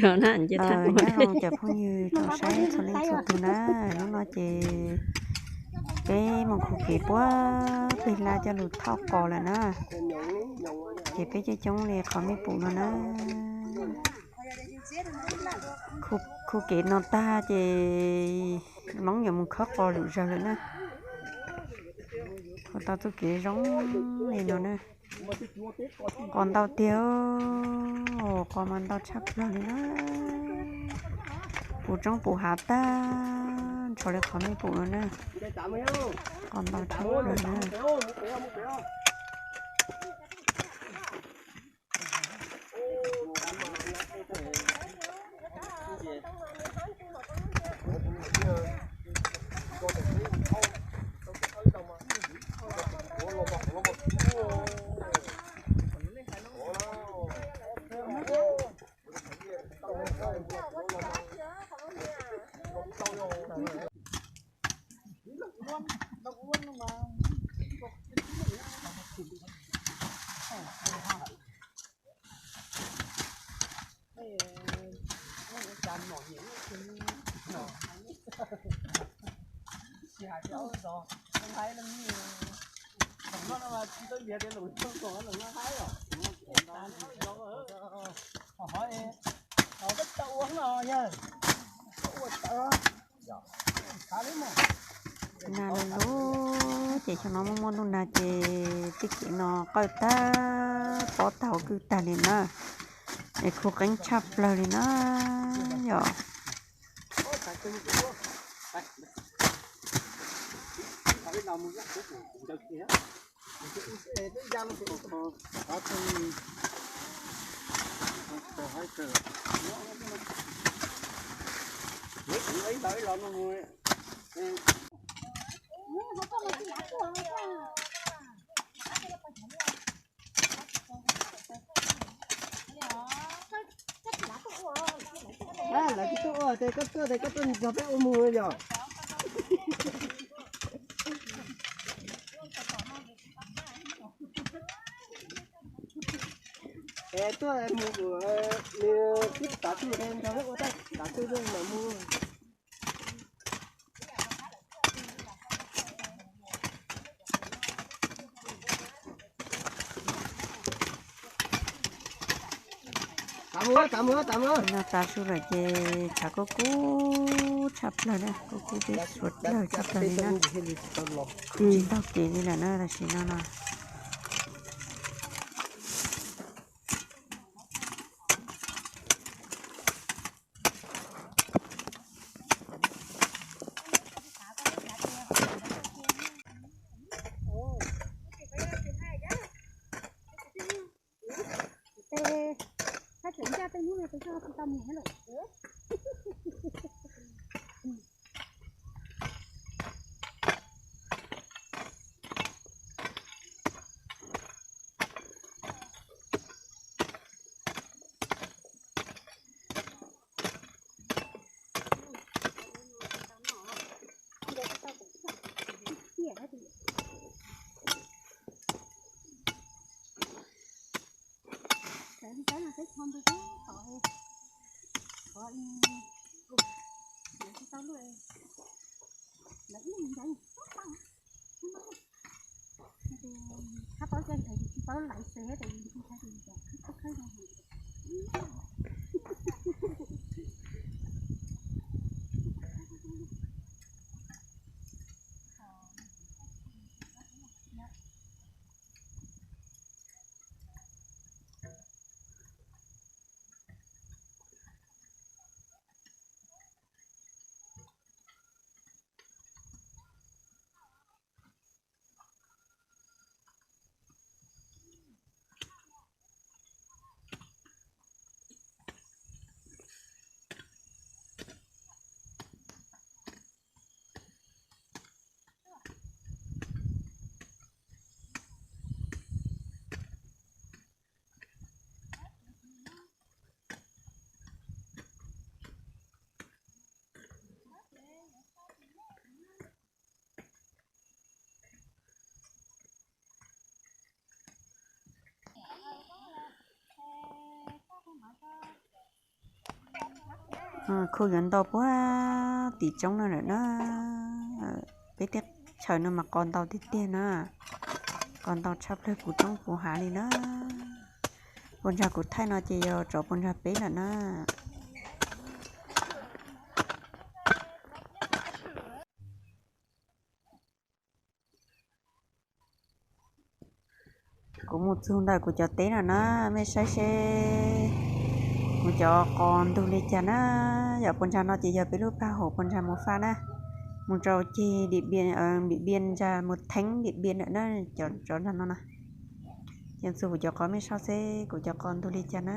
Nyob zoo cov phooj ywg tsoom saib txhua leej txhua tus na, hnub no ces peb mus khu kev puag plig laj coj lug thauj qos lawm na. Ces peb coob coob li qhov mej pum no na. Khu kev no tag ces Hmoob yuav mus khawb qos lwm zaug lawm na. Khu tau txuj kev zoo li no na. Qos ntau tiag, qos mas ntau tshaj plaws li na. Puv roob puv hav tag nrho li qhov mej pum no na. Qos ntau tshaj plaws na. Nag lug lug ces xyoo no muaj muaj ntuj nag ces tej kev no qawj tag pob tag hauv kwj tag li na. Es khu qeeb tshaj plaws li na yom. Lawv twb tuaj ua ces koj tuaj ces koj tuaj nrog peb ua mus yom. Es tuaj mus, nws twb tav twg nrog peb ua tag, tav twg mam mus. Noj tas su lawm ces tshav kub kub tshaj plaws na, kub kub teb suav dlawg tshaj plaws li na. Tsis taug kev li lawm na tam sim no no. Khuj yuav ntau puag tim roob no lawm na. Peb teb chaws no mas qos ntau tiag tiag na. Qos ntau tshaj plawg puv roob puv hav li na. Puas ntshag kuv thaij no ces yog tsov puas ntshag peb lawm na. Kuv mus txug ntawm kuv cov teb no na, mej saib seb kuv cov qos ntug li cas na. Yog puas ntshag no ces yog peb lub paj huam puas ntshag mus faj na, mus rau ceg Dim Npiam, Dim Npiam ntshag mus theeb Dim Npiam lawm na, cov tsov ntshag no na. Ces txug kuv cov qos mej saib seb kuv cov qos ntug li cas na.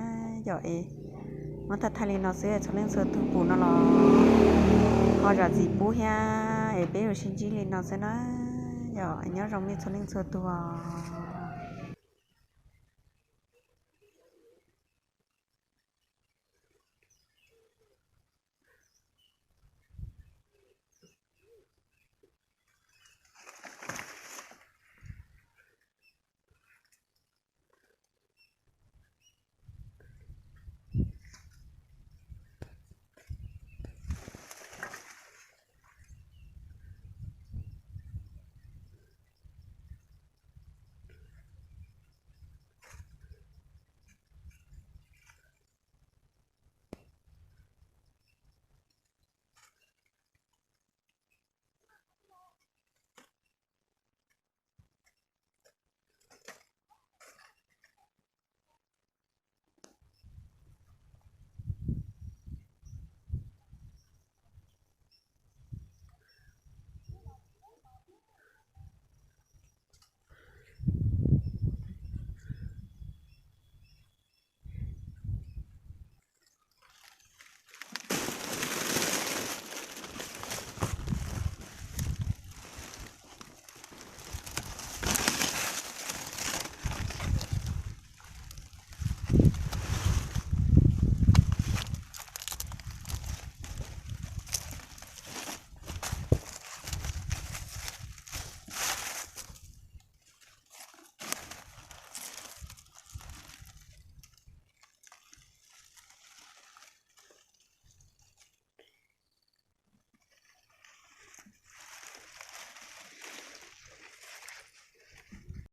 Yog es muab thaij thaij li no xwb, txhua leej txhua tug pum no los ho zam txim pub thiab es peb yuav sib ntsib li no xwb na. Yog nyob zoo mej txhua leej txhua tug os.